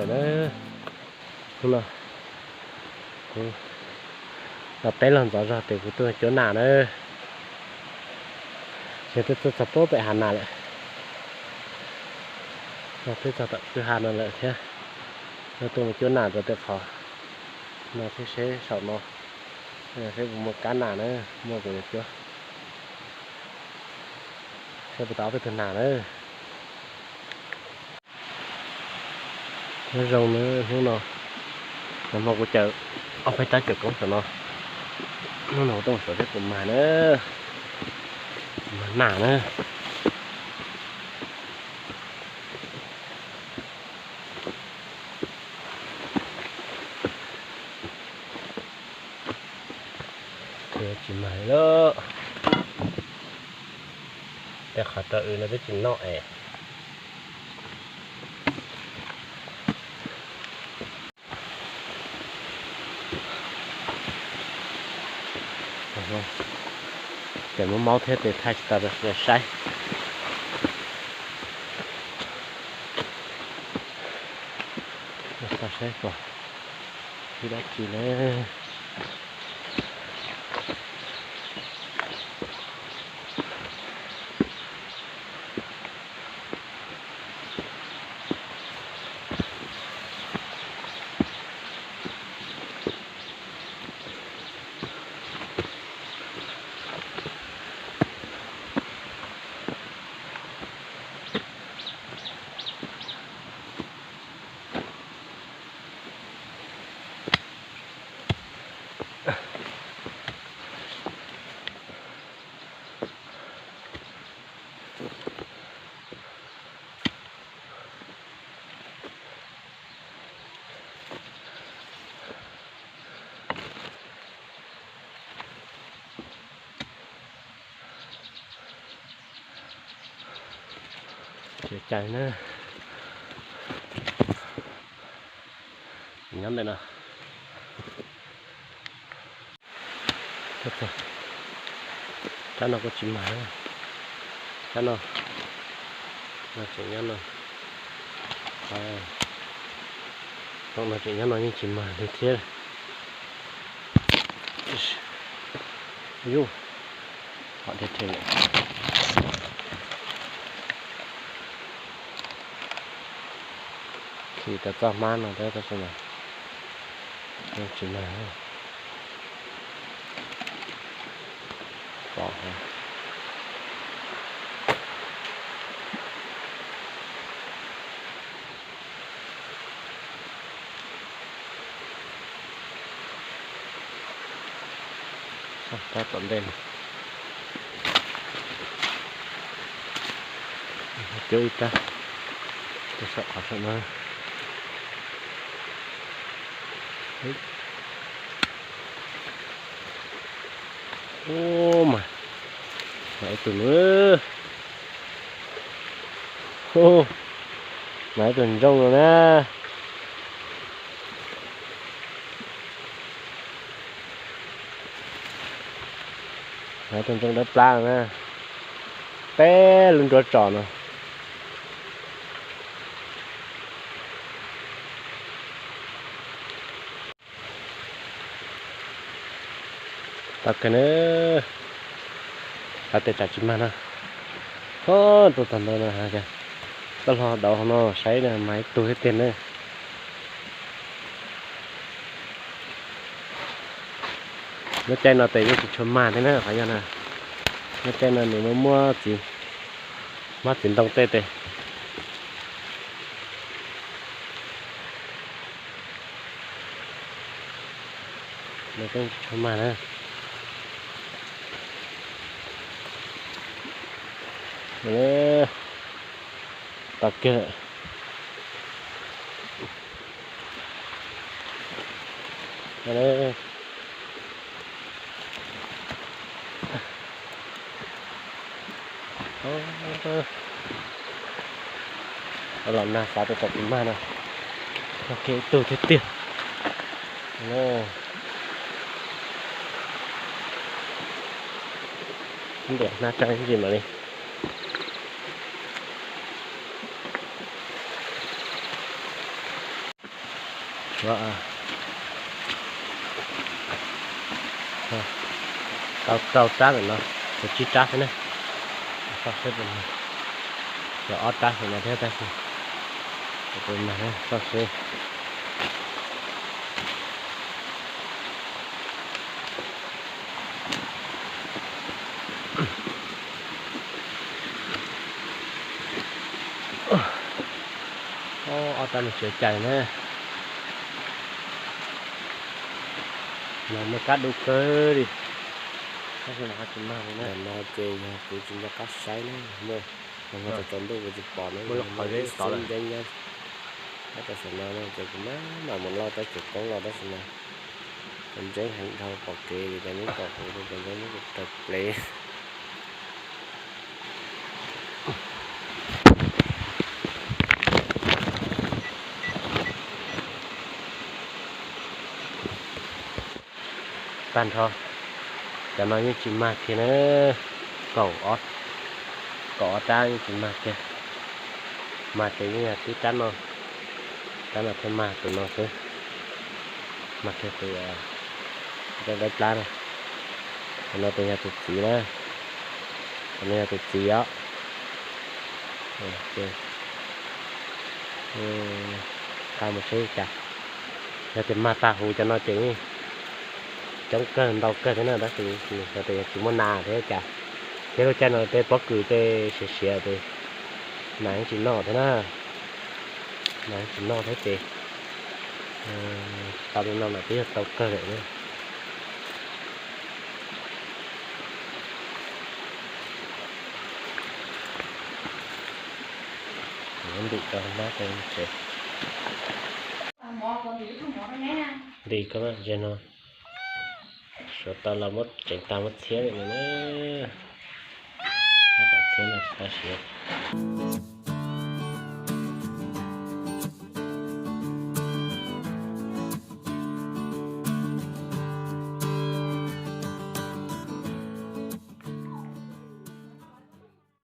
Na, hnub no kuv los teb los ntxov zog ces kuv tuaj cuab nas na. Ces twb txog txog pem hav nas lawm, twb txog tom kwj ha no lawm thiab. No tuaj mus cuab nas rau tej qhov no thiab seb saum no seb puas muaj kab nas na, muaj kuv yuav cuab, seb puas tau ob peb tug nas na. Nyob zoo na, hnub no, nag hmo kuv caws ob peb rab cawm koob saum no, hnub no kuv tuaj mus xyuas seb puas mag na, mag nas na. Tsis mag li lawm. Tej qhov rau w no twb tsis noj es. Ces muab maub thiab ces thaij tsis tau rau saib. Saib kom ib dab tsi lawm. Tsis cai na. Nyob ntawm no. Rab no kuj tsis mag. Rab no, no tseem nyob no. Rooj no tseem nyob no yeej tsis mag li thiab. Yus, hom dhia rhe lawm. Khi tau txoj hmab no thiab tab sis mas tsis mag. Pom heev. Rab tom ntej no. Cuab ib rab rau saum qhov saum no. Ub, mas, mas ib tug na. Ub, mas ib tug ntsooj no na. Mas ib tug ntsooj dawb plab no na. Peb lub nruab tsos no. Tau kawg na, hais tias tsam tsis mag no, ho tuaj tag ntau no, toj hlo dauv hauv no saib na, mag ib tug thiab tiag na. Lub caij no tes yeej tsis tshua mag thiab na, qhov yog na, lub caij no nws muaj muab txiv, hmab txiv ntoo tej tes. Nws yeej tsis tshua mag na. Tau kiag. Los nag xav tias tsam tsis mag no, tau kiag ib tug thiab tiag. Ntiam hnab tsawb ntsis mam li. Tau rau rab ntawm no, tsib rab xwb na. Soj seb, cov ob rab xwb no thiab tab sis, soj seb. Ob rab no tseem cais na. Mas muaj kab dub kawg li. Tab sis mas ho tsis mag li na. Ntawm no ces yog kuv tsis nco qab saib na, muaj, thaum tsaus ntuj kuv tsis pom na, muaj lub qhov zeb tod lawm. Nyob rau saum no no ces kuv mam mam mus lauj rab tsuam koob los tab sis mas tseem ntseeb heev dhau pom kev ces cov nyob pom kuv ces cov ntseeb muab kuv raws plev. Tag nrho cov no yeej tsis mag kiag na. Kaum ob, kaum ob rab yeej tsis mag kiag. Mag ces yeej yog tib rab no, rab no thiaj mag tus no xwb. Mag kiag tus rab dawb plab na. Tus no ces yog tus txiv na. Tus no yog tus txiv os. Qab mus seb cas. Yog tias mag tag huv cov no ces coob kawg ntau kawg thiab na tab sis xyov tias yog tsis muaj nas thiab cas. Thiab lub caij no tej pob kws tej siav siav ces nas yeej tsis noj thiab na. Nas yeej tsis noj thiab ces tau li no mas twb yog tau kawg lawm na. Ntim rau hauv hnab tsev. Ntim koj ze no, suav tau los muab tseev tag muab txhiab li no na. Tab tom txhiab no tsis tau siav.